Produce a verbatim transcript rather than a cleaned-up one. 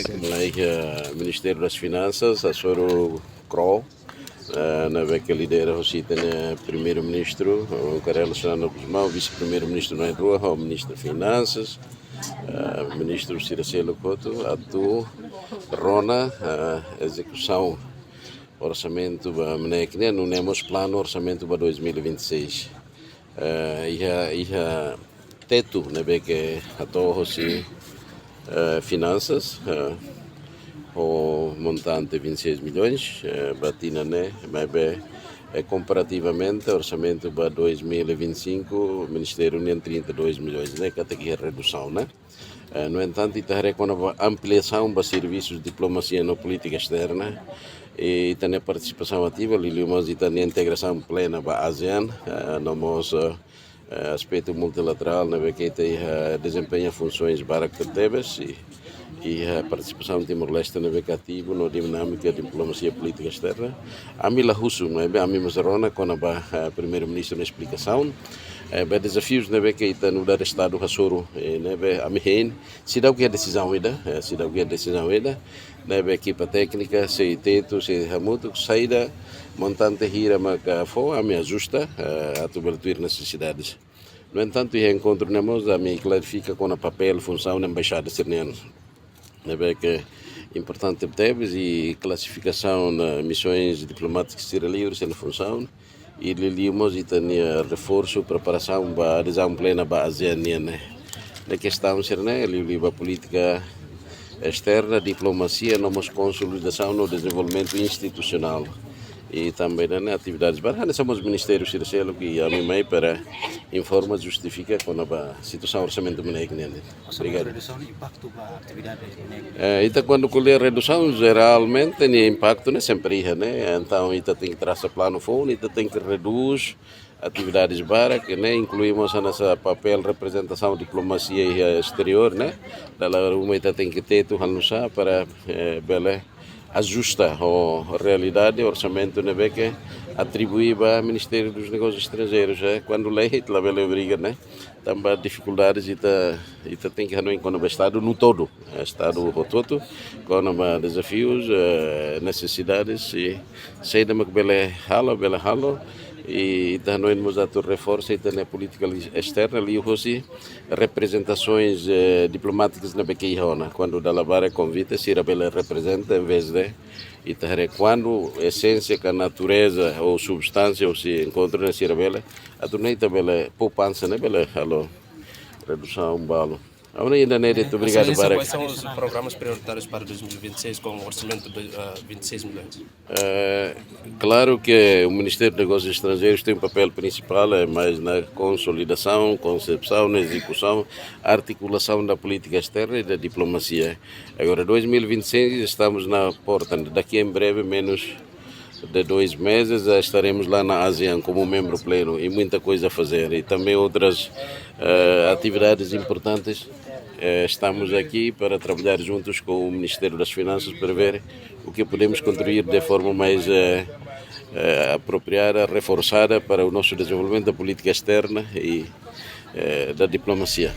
Mulai, eh, Ministério das Finanças, hasoru kro'u, eh, ne'ebé ke lidera hosi ita-nia Primeiru-Ministru, eh, Kay Rala Xanana Gusmão, Vise-Primeiru-Ministru na'in-rua, ho Ministru Finansas, eh, ministru sira seluk hotu, atu rona, eh, ezekusaun orsamentu ba MNEK nian, nune'e mós planu orsamentu ba dois mil e vinte e seis. Eh, iha, iha tetu ne'ebé ke hato'o hosi, eh, Finansas, eh, ho montante vinte e seis milhões, eh, ba tinan ne'e, maibé, eh, komparativamente, orsamentu ba dois mil e vinte e cinco, Ministériu nian trinta e dois milhões, ne'e katak iha redusaun, ne'e? Eh, no entantu, ita haree kona-ba ampliasaun ba servisus diplomasia no polítika esterna, i ita-nia partisipasaun ativa, liuliu mós ita-nia integrasaun plena ba ASEAN, eh, no mós, eh, eh, aspetu multilaterál, ne'ebé ke ita iha, eh, dezempeña funsoens barak tebes, i, i, eh, partisipasaun Timor-Leste ne'ebé ke ativu no dinámika diplomasia polítika esterna. Ami la husu, maibé ami mós rona kona-ba, eh, Primeiru-Ministru nia esplikasaun, eh, ba dezafius ne'ebé ke ita nu'udar Estadu hasoru, eh, ne'ebé ami hein, seidauk iha desizaun ida, eh, seidauk iha desizaun ida, ne'ebé ekipa téknika sei tetu, sei hamutuk, saida montante hira maka fó, ami ajusta, eh, atu bele tuir nesesidades. No entantu, iha enkontru ne'e mós, ami klarifika kona papél, funsaun embaixada sira-nian. Ne'ebé ke importante tebes, i klasifikasaun, eh, misoens diplomátikas sira livre, sira-nia funsaun, i liuliu mós ita-nia reforsu, preparasaun ba adezaun plena ba ASEAN nian ne'e. Ne'e kestaun sira-ne'e, liuliu ba polítika esterna, diplomasia, no mós konsolidasaun no dezenvolvimentu institusionál. I tanba ne'e atividades barak, hanesan mós ministériu sira seluk, i ami mai para informa, justifika kona-ba situasaun orsamentu MNEK nian. Orsamentu Obrigadu. Redusaun impaktu ba atividade MNEK? Eh, ita kuandu ko'alia redusaun, jeralmente, nia impaktu ne'e sempre iha, ne'e? Entaun, ita tenke trasa planu foun, ita tenke redús atividades barak, ne'e? Inklui mós hanesan papél reprezentasaun diplomasia iha esteriór, ne'e? Dala ruma ita tenke tetu halo nu'usá para, eh, bele ajusta ho realidade orsamentu ne'ebé ke atribui ba Ministériu dos Negósius Estranjeirus, eh? Kuandu lei, ita labele obriga, ne'e? Tanba difikuldades ita, ita tenke hanoin kona-ba Estadu no todo, eh, Estadu hotu-hotu, kona-ba dezafius, eh, nesesidades, i saida mak bele halo, bele halo, i ita hanoin mós atu reforsa ita-nia polítika li-, esterna, liuhosi reprezentasoens, eh, diplomátikas ne'ebé ke iha ona. Kuandu dala barak konvite, sira bele reprezenta, em vez de ita haree kuandu esénsia ka natureza ou substánsia hosi enkontru ne'e sira bele, atu nune'e ita bele poupansa ne'e bele halo redusaun balu. Agora ainda ne'e de'it, obrigadu Exelénsia, barak. Quais são os programas prioritários para dois mil e vinte e seis com um orçamento de, ah, vinte e seis milhões? Eh, claro que o Ministério de Negócios Estrangeiros tem um papel principal, é mais na consolidação, concepção, na execução, articulação da política externa e da diplomacia. Agora, dois mil e vinte e seis, estamos na porta, daqui em breve, menos de dois meses, já estaremos lá na ASEAN como membro pleno e muita coisa a fazer. E também outras, eh, atividades importantes. Eh, estamos aqui para trabalhar juntos com o Ministério das Finanças para ver o que podemos contribuir de forma mais, eh, eh, apropriada, reforçada para o nosso desenvolvimento da política externa e, eh, da diplomacia.